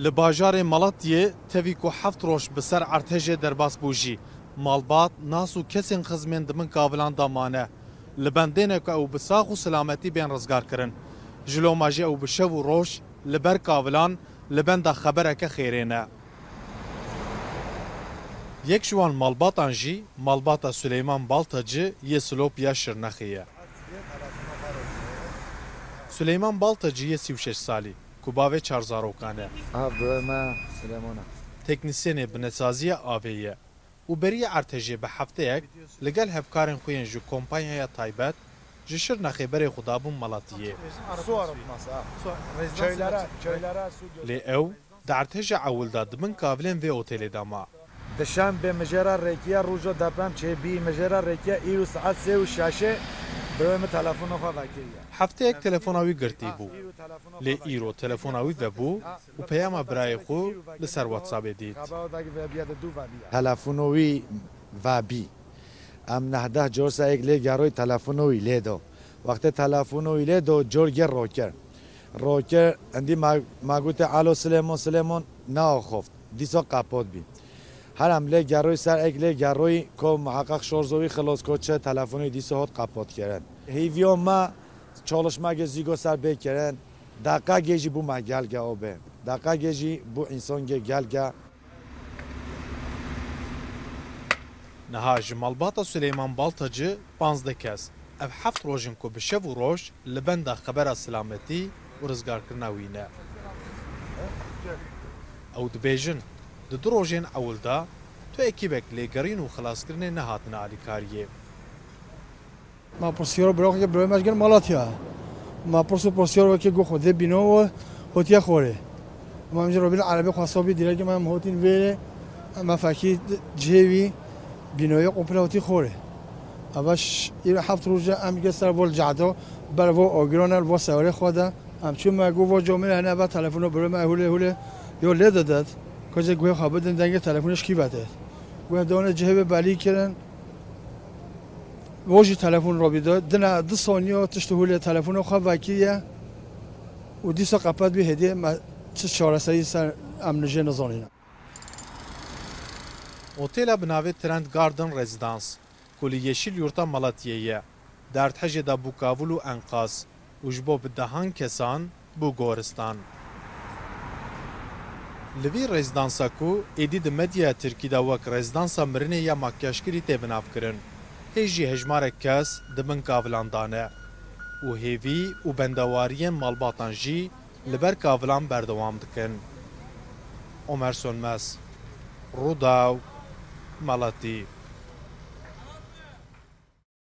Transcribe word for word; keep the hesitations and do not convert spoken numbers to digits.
Li bajarê Malatiyê tevî ku heft roj bi ser erdhejê derbas bû jî, malbat, nas û kesên xizmên di bin kavilan de mane. Li bendê ne ku ew bi sax û silametî bên rizgarkirin. Ji loma jî ew bi şev û roj li ber kavilan li benda xebereke xêrê ne. Yek ji wan malbatan jî malbata Suleyman Baltacı yê Silopya Şirnexê ye. Suleyman Baltacı yê sî û şeş salî, ku bavê çar zarokan e. Aha, birayê me Silêman e. Teknîsyenê binesaziya avê ye û berî erdhejê bi hefteyek li gel hevkarên xwe yên ji kompanyaya taybet ji Şirnexê berê xwe dabûn Malatiyê. Su arıtması, ha. Köylere, köylere su götür. Lê ew di erdheja ewil de di bin kavilên vê otêlê de ma. Dişembê mijara rêkiya roja deprem çêbî, mijara rêkiya îro saet sê û şeşê birayê min telefono xwe vekiriye. Hefteyek telefona wî girtî bû. Lê îro telefona wî vebû û peyama birayê xwe li ser WhatsAppê dît. Telefono wî vebî. Em nehdeh cor se êk lê geroy telefono wî lê do. Wextê telefono wî lê do, cor gê rokir. Rokir, endî ma, ma gote, "Alo, Silêmon, Silêmon", neaxoft. Dîsa qepot bî. Her em lê geroy ser êk lê geroy, ko muheqeq şorzo wî xilos ko çi, telefonê dîsa hot qepot kirin. Hêviyo me çalışmagê zîgo ser bê kirin. Deqegê jî bû me gelge o bê. Deqegê jî bû însongê gelge. Niha ji malbata Suleyman Baltacı panzdeh kes ev heft roj in ku bi şev û roj li benda xebera silametî û rizgarkirina wî ne. Ew dibêjin, di du rojên ewil de tu ekîbek lêgerîn û xelaskirinê nehatine alîkariyê. Ma pirsiyaro bira xwe ke birayê me ji gel Malatya. Ma pirs û pirsiyaro weke got xwe dê bîno û hotiye xorê. Ma em ji Robîl Erebê xwesta bî dîrekê me em hotîn vêrê. Em fekî cihê wî bînoyê qopile hotî xorê. Eva ş-, îro heft roj e em gel ser vol cehdo ber vo ogirone li vo sewerê xwe de. Em çû me got vo comê hene eva telefono birayê me hûlê hûlê yo lê didet. Kocê guhê xwe bidin dengê telefonê şikî vetêt. Guhê done cihê wê belî kirin. Wo jî telefon robî do. Dina du saniyo tişt hûlê telefono xwe vekiriye û dîsa qepet bî hêdî me çi çareserî ser em nijê nizanîne. Otêla bi navê Trend Garden Residence, ku li Yeşilyurta Malatiyê ye, di erdhejê de bû kavil û enqaz û ji bo bi dehan kesan bû goristan. Li vî rezidansa ku êdî di medyaya tirkî de wek rezidansa mirinê ya makyajkirî tê binavkirin, hê jî hejmarek kes di bin kavilan de ne û hêvî û bendewariyên malbatan jî li ber kavilan berdewam dikin. Omer Sönmez, Rûdaw, Malatî.